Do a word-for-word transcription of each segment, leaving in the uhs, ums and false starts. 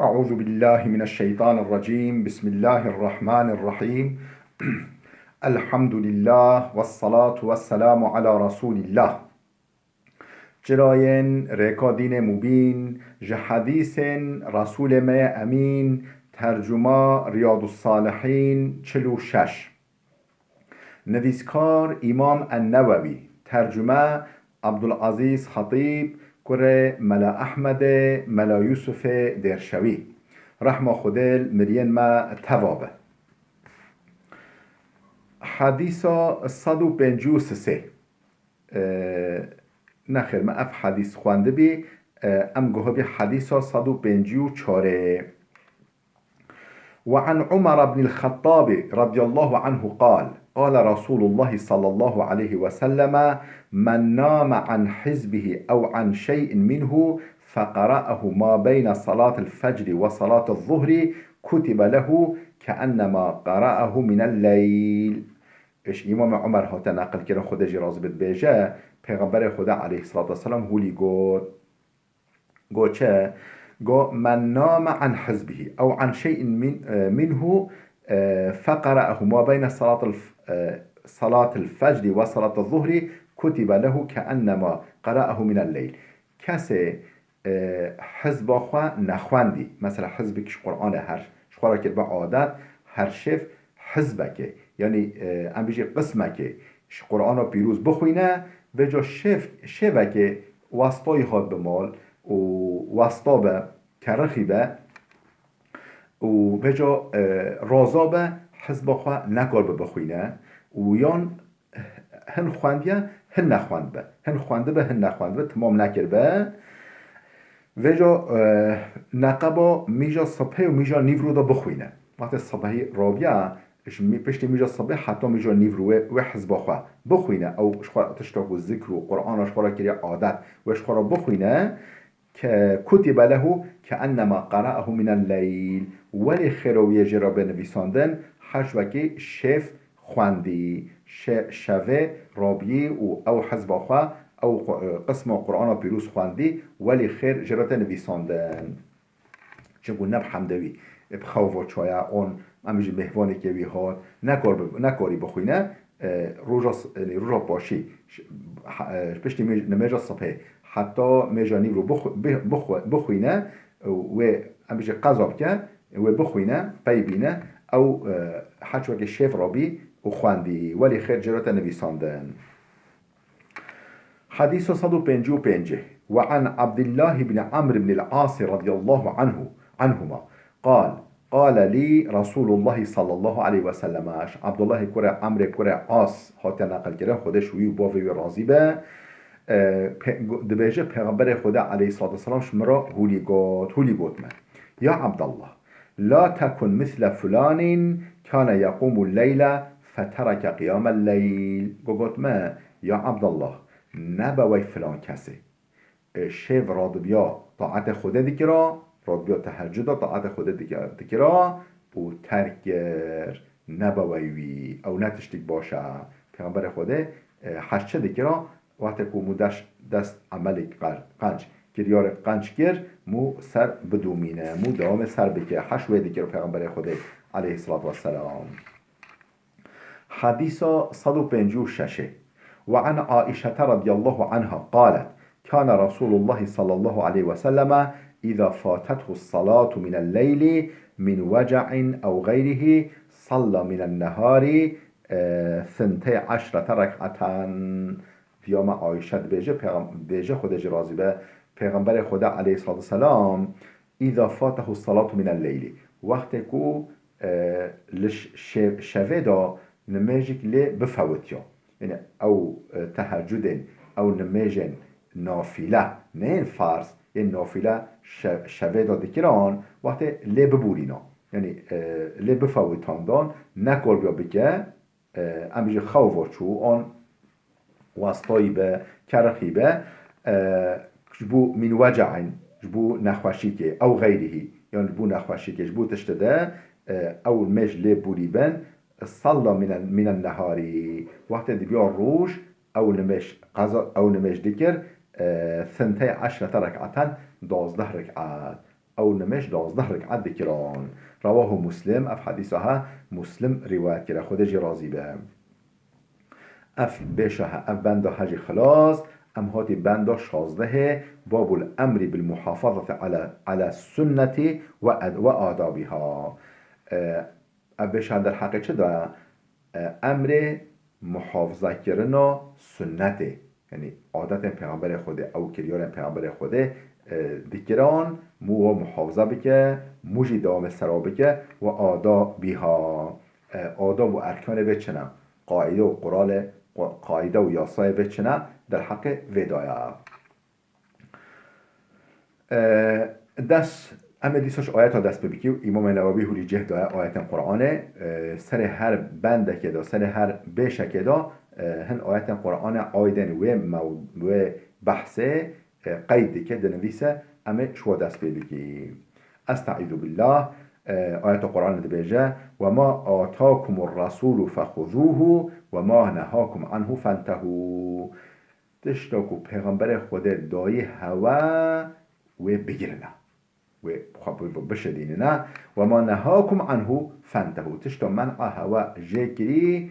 أعوذ بالله من الشيطان الرجيم. بسم الله الرحمن الرحيم. الحمد لله والصلاة والسلام على رسول الله. Çirayên rêka dînê mubîn, ji hedîsên Resûlê me yê Emîn, tercuma Riyadus Salihîn çil û şeş. Nivîskar Îmam En-Newewî, tercume Abdulazîz Xetîb, kurê Mela Ehmedê, Mela Yûsufê Dêrşewî. Rehma Xwedê li miriyên me teva be. Hedîsa sed û pêncî û sisê. E, nexêr, me ev hedîs xwendibî, e, em guhibî hedîsa sed û pêncî û çarê. وعن عمر بن الخطاب رضي الله عنه قال: قال رسول الله صلى الله عليه وسلم: من نام عن حزبه أو عن شيء منه فقرأه ما بين صلاة الفجر وصلاة الظهر كتب له كأنما قرأه من الليل. Ji Îmamê Omer hate neqilkirin, Xwedê jî razî be, dibêje, Pêxemberê Xwedê aleyhisselatu vesselam hûlî got. Got çi? Got: "Men name an hizbihi ew an şey'in min, e, minhu, e, feqera'ehu ma beyne salatil f-, e, salatil fecri ve salatil zuhri kutibe lehu keennema qera'ehu minel leyl." Kesê, e, hizba xwe nexwendî, mesela hizbek ji Qur'anê her, ji xwe re kiribe adet, her şev hizbekê, yanî, e, em bijî qismekê ji Qur'ana pîroz bixwîne, vêca şev, şevekê wastayî hat bi mal û wasta be, kerixî be û vêca, e, raza be, hizba xwe nekar bi bixwîne û yan hin xwendiye, hin nexwendibe. Hin xwendibe, hin nexwendibe, timam nekiribe. Vêca, e, neqeba mîja sibhê û mîja nîvro de bixwîne. Wextê sibhî rabiya, ji mî-, piştî mîja sibhê heta mîja nîvro wê, wê hizba xwe bixwîne. Ew ji xwe tişta ku zikr û Qur'ana ji xwe re kiriye adet, wê ji xwe re bixwîne. Ke-, kutibe lehu keennema qera'ehu minel leyl. Welê xêra wî yê jê re bê nivîsandin, heş wekî şev xwendî. Şe-, şevê rabiyî û ew hizba xwe, ew qu-, qisma Qur'ana pîroz xwendî, welê xêr jê re tê nivîsandin. Çimkû ne bi hemdê wî, e, bi xew ve çaye, on, em jî mêhvanekê wî hat, nekar bi-, nekarî bixwîne, e, roja s-, e, roja paşî, ş-, ha-, e, piştî mêj-, nimêja sibhê heta mêja nîvro bixwe-, bi-, bixwe-, bixwîne, e, wê, em bijî qeza bike, wê bixwîne, pey bîne, ew, e, heç wekî şêv rabî û xwendî, welî xêr cêrate nivîsandin. Hadîsa sed û pêncî û pêncî. Ve an Abdullah ibn Amr ibn al-As radiyallahu anhu, anhuma, qal, qale lî Resulullah sallallahu aleyhi ve sellem. Ji Abdullahê kurê Amrê kurê As hate neqilkirin, Xwedê ji wî û bavê wî razî be. E, pe-, go-, dibêje, Pêxemberê Xwedê aleyhissalatu vesselam ji min re hûlî got, hûlî got me: Ya Abdallah, la tekun misle fulanin kane yequmu leyla fetereke qiyamel leyl. Go got me, ya Abdallah, nebe wey filan kesê. E, şev radibiya taetê Xwedê dikira, radibiya tehecuda taetê Xwedê dike-, dikira û terk kir. Nebe wey wî, ew ne tiştik baş e. Pêxemberê Xwedê, e, heşçe dikira, wextê ku mû deş-, dest emelek qe-, qenc, kiryarek qenc kir, mû ser bidomîne, mû dewamê ser bike. Heş wê dikir Pêxemberê Xwedê aleyhissalatu vesselam. Hadîsa sed û pêncî û şeş. Ve an Aişete radiyallahu anha qalet, kane Resulullah sallallahu aleyhi ve selleme iza fatethu salatu minel leyli min veca'in ew gayrihi salla minen nehari, e, thintey eşrete rek'aten. Piyama Ayşe dibêje, pêxem-, dibêje Xwedê jî razî be, Pêxemberê Xwedê aleyhissalatu vesselam, "Îza fatehu salatu minel leyli." Wextê ku, e, li ş-, şe-, şevê de nimêjik lê bifewitiya. Yanî ew, e, tehecudên, ew nimêjên nafîle, neyên farz, yên nafîle şe-, şevê de dikiran, wextê lê bibûrîna. Yanî, e, lê bifewitandan, nekariya bike, e, em bijî xew ve çû, an wastayî be, kerixî be, e, ji bo min veca'in, ji bo nexweşîkê, ew xeyrihî, yan ji bo nexweşîkê, ji bo tiştê de, e, ew mêj lê bûrî bin, salla minen, minen neharî, wextê dibiya roj, ew nimêj qeza, ew nimêj dikir, e, thintey eşrete rek'aten, duwazdeh rek'at. Ew nimêj duwazdeh rek'et dikirin. Rewahu Muslim, ev hedîsa he Muslim rîwayet kire, Xwedê jî razî be. Ev bêşa he, ev benda he jî xilas, em hatî benda şazdehê, Babul emrî bil muhafazati ala, ala sunneti ve ad-, ve adabiha. E, ev bêşa derheqê çi de? E, emrê muhafazakirina sunnetê. Yanî adetên Pêxemberê Xwedê, ew kiryarên Pêxemberê Xwedê, e, dikiran, mû wa muhafaza bike, mû jî dewamê sera bike, ve adabiha. E, adab û erkanê vê çi ne? Qaîde û quralê, qa-, qaîde û yasayê vê çi ne? Derheqê vê de ye. E, des, em ê dîsa ji ayeta dest pê bikî. Îmamê Newewî hûlî cih daye ayetên Qur'anê. E, serê her bendekê de, serê her bêşekê de, e, hin ayetên Qur'anê aydên wê mew-, wê behsê, e, qeyd dike, dinivîse, em ê ji we dest pê bikî. Estaizu billah, e, ayeta Qur'anê dibêje, "Ve ma atakumur rasulu fexuzuhu ve ma nehakum anhu fentehu." Tişta ku Pêxemberê Xwedê dayî hewe, wê bigirine. Wê xwe bi-, bi-, bişedînine. "Ve ma nehakum anhu fentehu." Tişta men'a hewe jê kirî,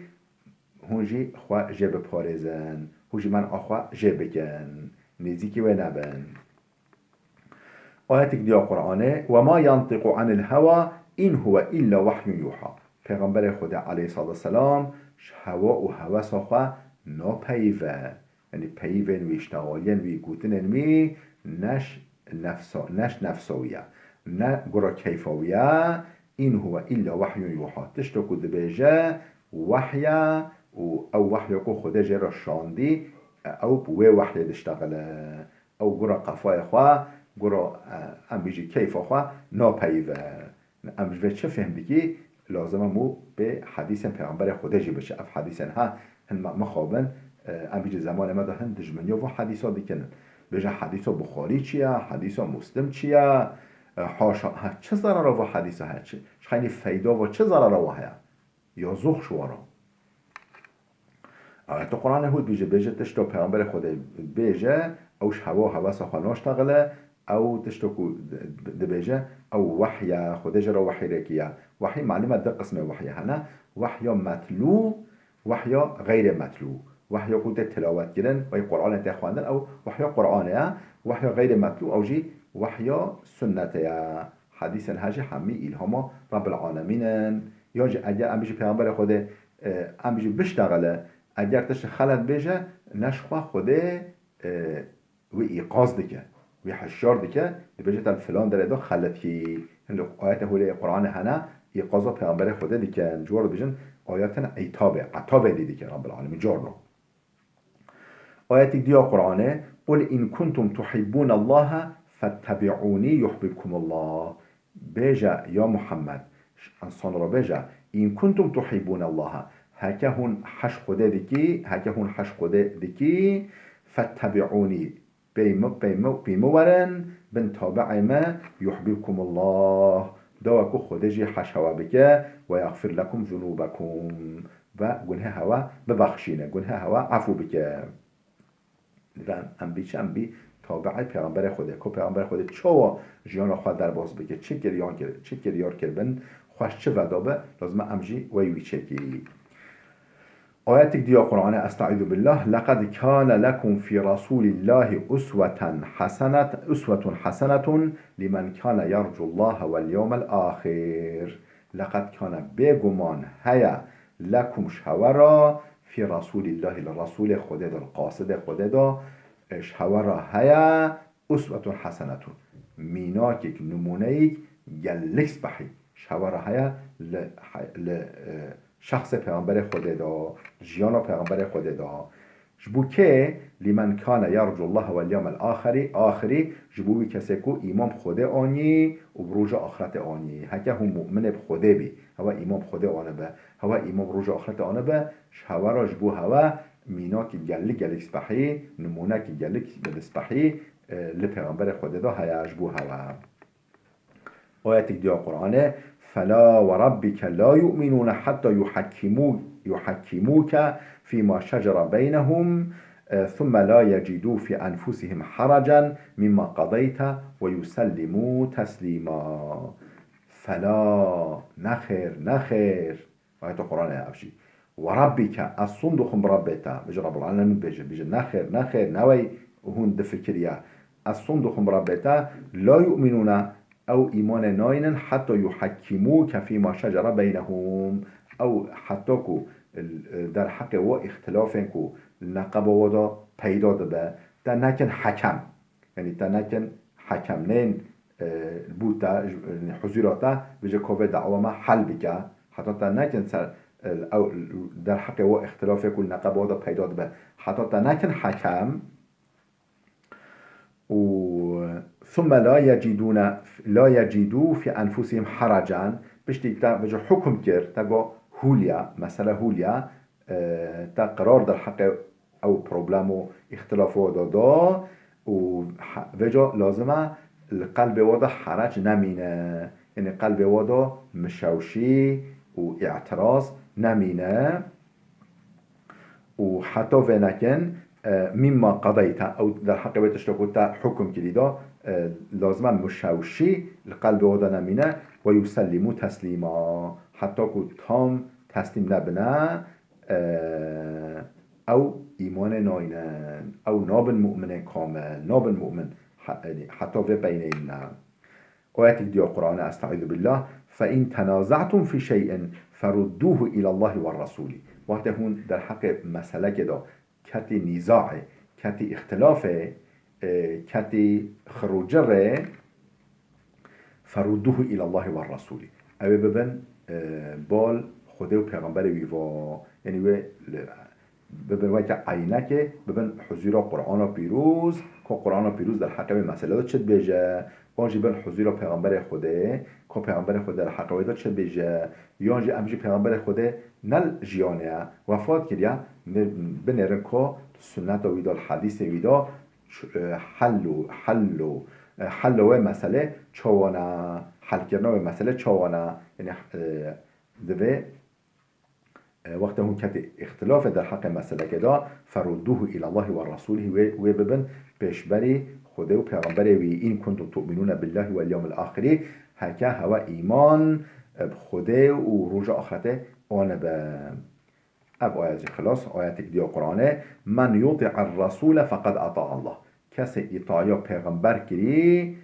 hûn jî xwe jê biparêzin. Hûn jî men'a xwe jê bikin. Nêzîkî wê nebin. Ayetek diya Qur'anê, "Ve ma yantiqu anil hewa in huve illa wahyun yuha." Pêxemberê Xwedê aleyhissalatu vesselam ji hewa û hewesa xwe napeyive. Yanî peyivên wî, ştexaliyên wî, gotinên wî ne ji nefsa, ne ji nefsa wî ye, ne gura keyfa wî ye. "In huve illa wahyun yuha." Tişta ku dibêje, wehy e û ew wehya ku Xwedê jê re şandî, ew bi wê wehyê diştexile. Ew gura qefayê xwe, gura, e, em bêjî keyfa xwe napeyive. Em ji vê çi fêhm dikî? Lazim e mû pê hedîsên Pêxemberê Xwedê jî biçe. Ev hedîsên ha hin me mixabin, e, em bêjî zemanê me de hin dijmeniya va hedîsa dikin. Bêje hedîsa Buxarî çi ye, hedîsa Muslim çi ye? E, haşa, ha, çi zerara va hedîsa heye? Çi, ji xeynî feyda va çi zerara wa heye? Ya zox ji wan re. Ayeta Qur'anê hû dibêje, bêje, tişta Pêxemberê Xwedê bêje, ew ji hewa û hewesa xwe naştexile, ew tişta ku di-, dibêje, ew wehy e, Xwedê jê re wehy rêkiye. Wehy, malûm e, du qismê wehyê hene. Wehya metlû, wehya xeyrê metlû. Wehya ku tê tilawet kirin, wey Qur'anê tê xwendin, ew wehya Qur'anê ye. Wehya xeyrê metlû, ew jî wehya sunnetê ye. Hedîsên he jî hemî îlhama Rabbil Alemîn in. Ya jî eger em bêjî Pêxemberê Xwedê, e, em bêjî biştexile, eger tişt xelet bêje, ne ji xwe Xwedê, e, wî îqaz dike, wî hişyar dike, dibêje te li filan derê de xelet kî. Hin li ayetên hûrê Qur'anê hene, îqaza Pêxemberê Xwedê dikin. Ji we re dibêjin ayetin îtabê, etabê lê dike Rabbil Alemîn. Carna. Ayetek diya Qur'anê, "Qul in kuntum tuhibbunallaha fettebi'uni yuhbibkumullah." Bêje, ya Muhammed, ji însan re bêje, "In kuntum tuhibbunallaha." Heke hûn heş Xwedê dikî, heke hûn heş Xwedê dikî, "fettebi'uni." Pey min, pey min, pey min werin, bin tabi'ê me, "yuhbibkumullah." Dawa ku Xwedê jî heş hewa bike, "ve yagfir lekum zunubakum." Ve gunhê hewa bibexşîne, gunhê hewa efû bike. Divê em, em bî çi? Em bî tabi'ê Pêxemberê Xwedê. Ku Pêxemberê Xwedê çawa jiyana xwe derbas bike, çi kiryar kir, çi kiryar kiribin, xweş çi veda be, lazim e em jî wey wî çêkî. Ayetek diya Qur'anê, Estaizu billah, "Leqad kâne lekum fî Rasûlillâhi usweten hasenet-, uswetun hasenetun limen kâne yercullâhe vel yewmel âxir." Leqad kâne, bêguman heye, lekum, ji hewe re, fî Rasûlillâhi, li Resûlê Xwedê de, li qasidê Xwedê de, e, ji hewe re heye, uswetun hasenetun. Mînakek, nimûneyek gelek spehî ji hewe re heye li, li, e, şexsê Pêxemberê Xwedê de, jiyana Pêxemberê Xwedê de. Ji bo kê? Limen kane yercullaha vel yawmel axirî, axirî, ji bo wî kesê ku îman bi Xwedê anî û bi roja axretê anî. Heke hûn mu'minê bi Xwedê bî, hewe îman bi Xwedê anibe, hewe îman bi roja axretê anibe, ji hewe re, ji bo hewe mînakî gelî gelî spehî, nimûnekî gelî gelî spehî, e, li Pêxemberê Xwedê de heye ji bo hewe. Ayetek diya Qur'anê, "Fela ve rabbike la yu'minûne hatta yuhakkimû-, yuhakkimûke fîma şecere beynehum, E, ثم لا يجدوا في أنفسهم حرجا مما قضيت ويسلموا تسليما. Fela, nexêr, nexêr. Ayeta Qur'anê ev jî. Ve rabbike, ez sond dixwim bi Rabbê te. Bêje Rabbul Alemin bêje, bêje nexêr, nexêr, newey hûn difikiriye. Ez sond dixwim bi Rabbê te, la yu'minûne, ew îmanê naynin, heta yuhekkimûke fîma şecere beynehûm. Ew heta ku, e, derheqê wa îxtilafên ku li neqeba wa de peyda dibe, te nekin hekem. Yanî te nekin hekem, nên, e, li bû te, ji, yanî huzûra te, bêje ka vê dawa me hel bike. Heta te nekin ser, e, ew, derheqê wa îxtilafê ku li neqeba wa de peyda dibe. Heta te nekin hekem, û ثم لا يجدون، لا يجدوا في أنفسهم حرجا، piştî te vêca hukm kir, te got hûliya, mesele hûliya, e, te qerar derheqê ew problem û îxtilafê wa de da û he-, vêca lazim e li qelbê wa de herac nemîne. Yanî qelbê wa de mişewşî û îtiraz nemîne. Û heta vê nekin, e, mîmma qedeyte, ew derheqê wê tişta ku te hukm kirî de, e, lazim e mişewşî li qelbê wa de nemîne, ve yusellimû teslîma, heta ku tam teslîm nebine, e, ew îmanê naynin, ew nabin mu'minên kamil, nabin mu'min, he-, yanî heta vê peyneyî ne. Ayetek diya Qur'anê, Estaizu billah, فإن تنازعتم في شيء فردوه إلى الله والرسول. Wextê hûn derheqê meselekê de ketî nîzaê, ketî îxtilafê, e, ketî xirûcirê, فردوه إلى الله والرسول. Ew ê bibin, e, bal Xwedê û Pêxemberê wî va. Yanî wê li bibin weke eynekê, bibin huzûra Qur'ana Pîroz, ka Qur'ana Pîroz derheqê wê meselê de çi dibêje, an jî bin huzûra Pêxemberê Xwedê, ka Pêxemberê Xwedê derheqê wê de çi dibêje, yan jî em jî Pêxemberê Xwedê ne li jiyanê ye, wefat kiriye, ne-, binêrin ka sunneta wî de, li hedîsê wî de, ç-, e, hel û, hel û, e, helo wê meselê çawa ne, helkirina wê meselê çawa ne, yanî, e, divê E, wextê hûn ketî îxtilafê derheqê meselekê de, فردوه إلى الله والرسول, wê, wê bibin pêşberî Xwedê û Pêxemberê wî, إن كنتم تؤمنون بالله واليوم الآخر, heke hewe îman, e, bi Xwedê û roja axretê anibe. Ev ayet jî xilas, ayetek diya Qur'anê, من يطع الرسول فقد أطاع الله. Kesê îtaya pêxember kirî,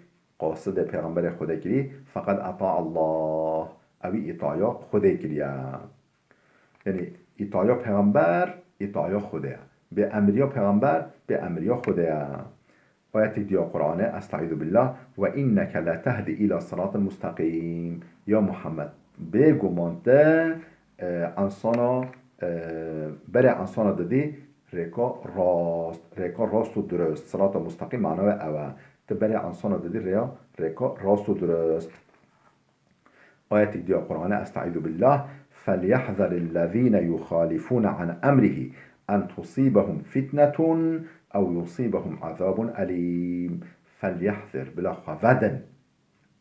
qasidê Pêxemberê Xwedê kirî, فقد أطاع الله. Ewî îtaya Xwedê kiriye. Yanî îtaya Pêxember, îtaya Xwedê ye. Bê emriya Pêxember, bê emriya Xwedê ye. Ayetek diya Qur'anê, Estaizu billah, وإنك لتهدي إلى صراط مستقيم. Ya Muhammed, bêguman te, e, insana, e, berê insana didî rêka rast, rêka rast û dirust, sirata mustaqîm mana wê ew e. Tu berê insana didî rêya, rêka rast û dirust. Ayetek diya Qur'anê, Estaizu billah, فليحذر الذين يخالفون عن أمره أن تصيبهم فتنة أو يصيبهم عذاب أليم. فليحذر, bila xwe vedin.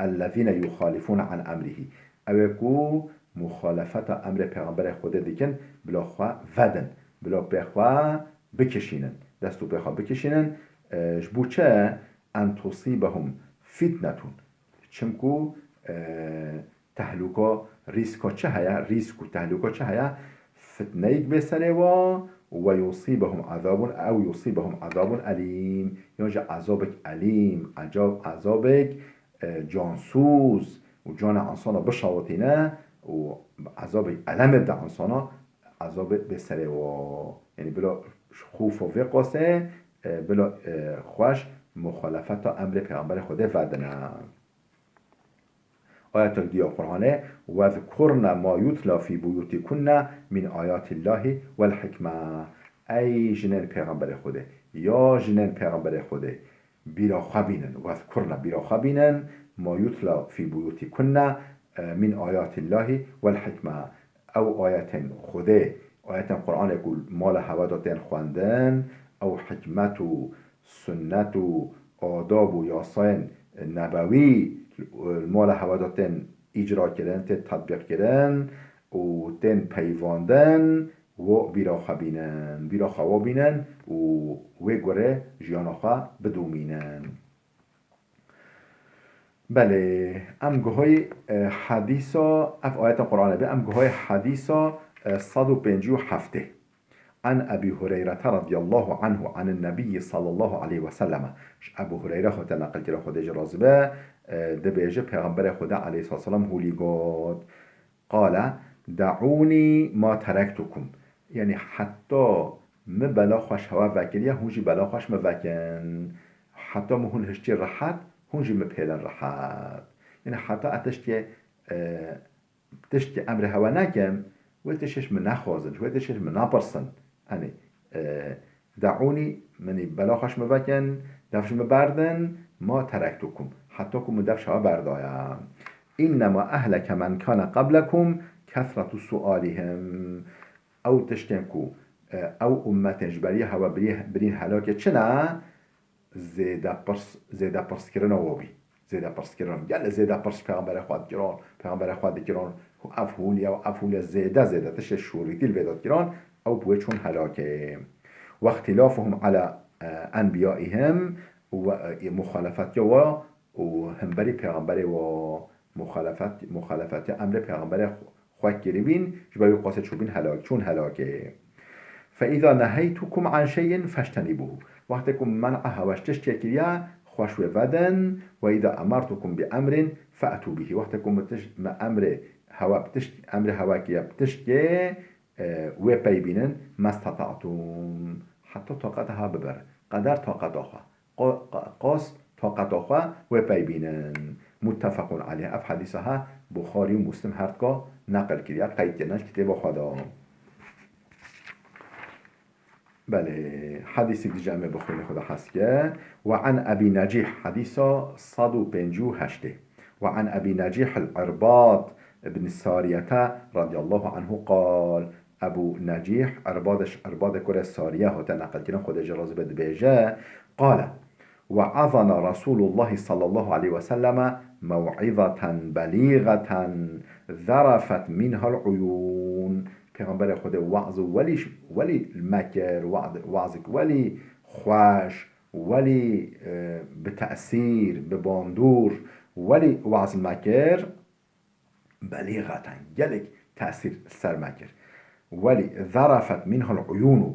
الذين يخالفون عن أمره. Ew ê ku muxalefeta emrê Pêxemberê Xwedê dikin, bila xwe vedin, bila pê xwe bikişînin, dest û pê xwe bikişînin. E, ji bo çi? أن تصيبهم فتنة. Çimku, e, tehlûka, rîska çi heye? Rîsk û tehlûka çi heye? Fitneyek bê serê wa, ويصيبهم عذاب, أو يصيبهم عذاب أليم. Yan jî ezabek elîm, eca-, ezabek e, cansûz û canê insana bişawitîne û ezabê elemê bide insana, ezabê bê serê wa. Yanî bila ji xûfa vê qasê, e, bila, e, xweş muxalefeta emrê Pêxemberê Xwedê vedine. Ayetek diya Qur'anê, وَاذْكُرْنَ مَا يُتْلَى فِي بُيُوتِكُنَّ مِنْ آيَاتِ اللّٰهِ وَالْحِكْمَةِ. Ey jinên Pêxemberê Xwedê, ya jinên Pêxemberê Xwedê, bîra xwe bînin, وَاذْكُرْنَ, bîra xwe bînin, مَا يُتْلَى فِي بُيُوتِكُنَّ مِنْ آيَاتِ اللّٰهِ وَالْحِكْمَةِ. Ew ayetên Xwedê, ayetên Qur'anê ku mala hewe de tên xwendin, ew hikmet û sunnet û adab û yasayên nebewî li mala hewe de tên îcra kirin, tên tetbîq kirin û tên peyvandin, wo bîra xwe bînin, bîra xwe wo bînin û wê gore jiyana xwe bidomînin. Belê, em guhayî, e, hedîsa, ev ayeta Qur'anê be, em guhayî hedîsa, e, sed û pêncî û heftê. An Ebî Hureyrete radiyallahu anhu anin Nebiyyi sallallahu aleyhi ve selleme. Ji Ebû Hureyre xwe te neqil kire, Xwedê jê razî be, e, dibêje, Pêxemberê Xwedê aleyhisselam hûlî got, Qale, De'ûnî ma terektukum. Yanî heta min bela xwe ji hewa vekiriye, hûn jî bela xwe ji min vekin. Heta min hûn hiştî rehet, hûn jî min pêlin rehet. Yanî heta ez tiştê, e, tiştê emrê hewa nekim, wê tiştê ji min nexwazin, wê tiştê ji min napirsin. Yanî, e, De'ûnî, min ê bela xwe ji min vekin, dev ji min berdin, ma terektukum. Heta ku min dev ji hewa berdaya. Înnema ehleke men kane qeblekum kesretu sualihim. Ew tiştên ku, e, ew ummetên ji beriya hewa birî-, birîn helakê çi ne? Zêde pirs, zêde pirskirina we bî. Zêde pirskirin. Gelek zêde pirs Pêxemberê Xwe dikirin, Pêxemberê Xwe dikirin. Ev hûliye û ev hûliye zêde, zêde tiştê şûrîtî li vê de dikirin. Ew bi wê çûn helakê. Wextilafuhum ala, e, enbiyaihim û, e, muxalefetiya we û hemberî Pêxemberê we muxalefet, muxalefetiya emrê Pêxemberê xwe kiribîn, ji ber wî qasê çûbîn helak, çûn helakê. Fe îza neheytukum an şeyin feştenîbuhu. Wextê ku min men'a hewa ji tiştê kiriye, xweş wê vedin. Ve îza emertukum bi emrin fe'tu bihi. Wextê ku min tiş-, min emrê hewa bi tişt-, emrê hewa kiriye bi tiştê, e, wê pey bînin, mestata'tum. Heta taqeta ha biber. Qeder taqeta xwe. Qo-, qa-, qas taqeta xwe wê pey bînin. Muttefequn aleyh. Ev hedîsa ha Buxarî û Muslim her dika neqil kiriye, qeyd kirine li kitêba xwe de. Belê, hedîsek dî jî em ê bixwînin, Xweda hez ke. Ve an Ebî Necîh, hedîsa sed û pêncî û heştê. Ve an Ebî Necîh el-Irbad ibn Sariyete radiyallahu anhu qal, Ebû Necîh, Irbad, Irbadê kurê Sariye hate neqilkirin, Xwedê jê razî be, dibêje, Qale, We'azena Resûlullahî sallallahu aleyhi ve selleme mew'izeten belîgeten zerefet minhal uyûn. Pêxemberê Xwedê we'z welî, welî me kir, we'z, we'zek welî xweş, welî, e, bi tesîr, bi bandor, welî we'z me kir. Belîgeten, gelek tesîr li ser me kir. Welî zerefet minhal uyûnu,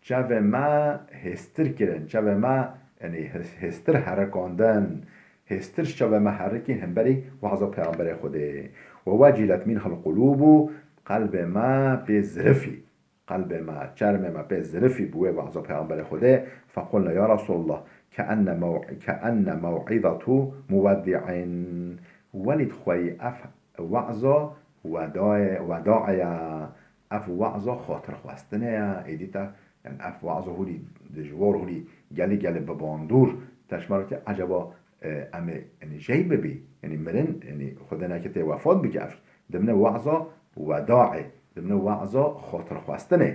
çavê me hêstir kirin, çavê me, yanî hês-, hêstir herikandin, hêstir ji çavê me herikîn hemberî wahza Pêxemberê Xwedê. Ve wecilet minhal qulûbu, qelbê me pê zirifî. Qelbê me, çermê me pê zirifî bi wê wahza Pêxemberê Xwedê. Fequlna, ya Resulallah, keenne mew-, keenne mew'izetu muweddi'in. Welî dixweyî ev wahza wedayê, wedaê ye. Ev wahza xatirxwestinê ye. Êdî te, yanî ev wahza hûlî dijwar, hûlî gelî gelî bi bandor te ji me re kê, eceba, e, em ê, yanî jey bibî, yanî mirin, yanî Xwedê neke tê wefat bike ev. Dimne wahza wedaê, dimne wahza xatirxwestinê.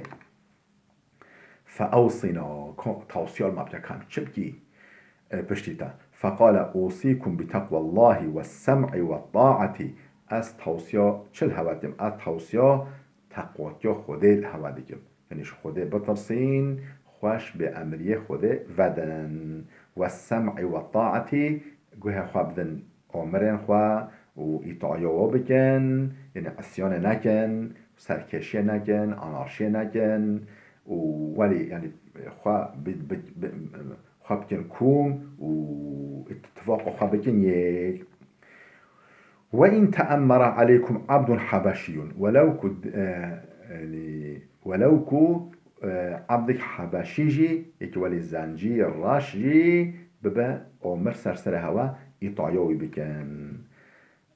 Feewsîna, ko-, tawsiya li me bike, ka em çi bikî, e, piştî te. Feqale, Usîkum bi teqwallahi we sem'i we taatî. Ez tawsiya çi li hewe dikim? Ez tawsiya teqwatiya Xwedê li hewe dikim. Yanî ji Xwedê bitirsîn, xweş bi emriyê Xwedê vedin. We sem'i we taatî, guhê xwe bidin amirên xwe û îtaya we bikin, yanî isyanê nekin, serkêşiyê nekin, anarşiyê nekin û welî, yanî xwe bi, bi, bi, xwe bikin kom û îtifaqa xwe bikin yek. Ve in teemmere aleykum abdun habeşiyun. Welew ku, e, yanî, welew ku, e, abdek habeşî jî, yek welî zencî reş jî bibe amir ser serê hewe, îtaya wî bikin.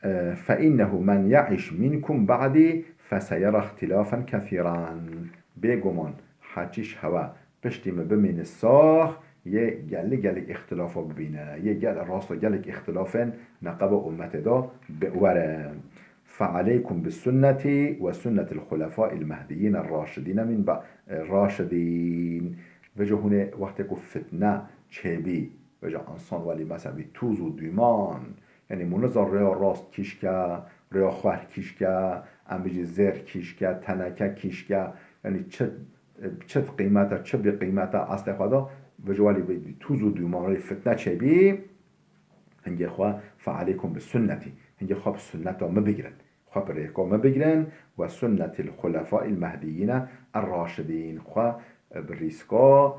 E, fe innehu men ye'iş minkum ba'dî feseyera ihtilafen kethîran. Bêguman, heçî ji hewe piştî min bimîne sax, yê gelî gelek îxtilafa bibîne, yê gel-, rasta gelek îxtilafên neqeba ummetê de bi-, were. Fealeykum bi sunnetî we sunnetil xulefâil mehdiyîne raşidîne min ba-, e, raşidîn. Vêca hûn ê wextê ku fitne çêbî, vêca însan welî mesela bî toz û dûman, yanî min nizan rêya rast kîşke, rêya xwer kîşke, em bijî zêr kîşke, teneke kîşke, Yanî çi, çi qîmeta, çi bi qîmeta eslê xwe da, vêca welî bi tûz û dûman, welî fitne çêbî, hingê xwe, فعليكم بسنتي، hingê xwe bi sunneta min bigirin. Xwe bi rêka min bigirin, وسنة الخلفاء المهديين الراشدين. Xwe bi rîska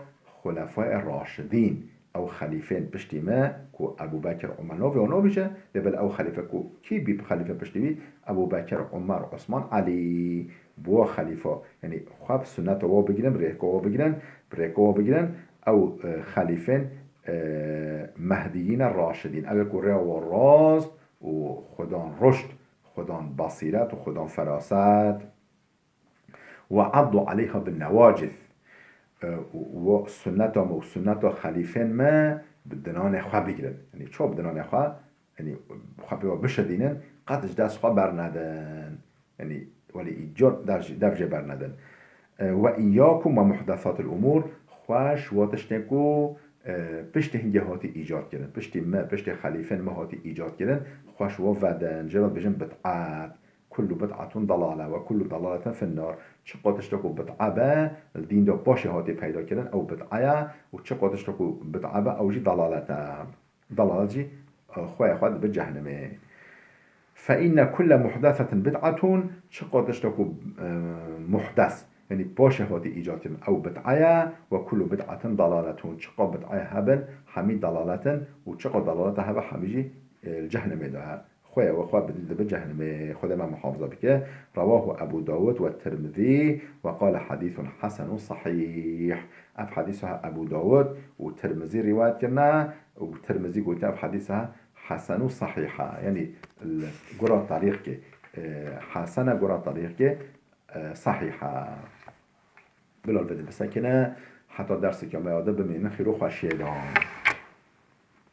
Xulefayê Raşidîn, ew xelîfên piştî me ku Ebû Bekir, Omer, navê wan nabêje, lê belê ew xelîfe ku kî bî xelîfe piştî wî, Ebû Bekir, Omer, Osman, Elî, bi wa xelîfa, yanî xwe bi sunneta wa bigirin, bi rêka wa bigirin, bi rêka wa bigirin, ew, e, xelîfên, e, mehdiyîne raşidîn. Ew ê ku rêya wa rast û xwedan ruşd, xwedan basîret û xwedan feraset. وعضوا عليها بالنواجذ. E, û, û sunneta me û sunneta xelîfên me bi dinanê xwe bigirin. Yanî çawa bi dinanê xwe? Yanî xwe pê ve bişidînin, qet ji dest xwe bernedin. Yanî welî îcar dev jê, dev jê bernedin. E, وإياكم ومحدثات الأمور، xwe ji wa tiştên ku, e, piştî hingê hatî îcad kirin. Piştî me, piştî xelîfên me hatî îcad kirin, xwe ji wa vedin. Jê re dibêjin bid'et. كل بدعة ضلالة وكل ضلالة في النار. Çiqa tişta ku bid'a be, li dîn de paşê hatî peyda kirin, ew bid'a ye û çiqa tişta ku bid'a be, ew jî dalalet e. Dalalet jî, e, xweyê xwe dibe cehnimê. فإن كل محدثة بدعة، çiqa tişta ku, e, muhdes, yanî paşê hatî îcad kirin, ew bid'a ye, وكل بدعة ضلالة، çiqa bid'e hebin, hemî dalalet in û çiqa dalalete hebe, hemî jî, e, li cehnimê de ye. Xweyê we xwe bi-, dibe cehnimê. Xwedê me muhafaza bike. رواه أبو داود والترمذي وقال حديث حسن صحيح. Ev hedîsa Ebû Dawud û Tirmizî rîwayet kirine û Tirmizî gotiye ev hedîsa hesen û sahîh e. Yanî li gora tarîxkê, e, hesen e, gora tarîxkê, e, sahîh e. Bila li vê de bisekine, heta derseke me ya de bimînin xêr û xweşiyê de.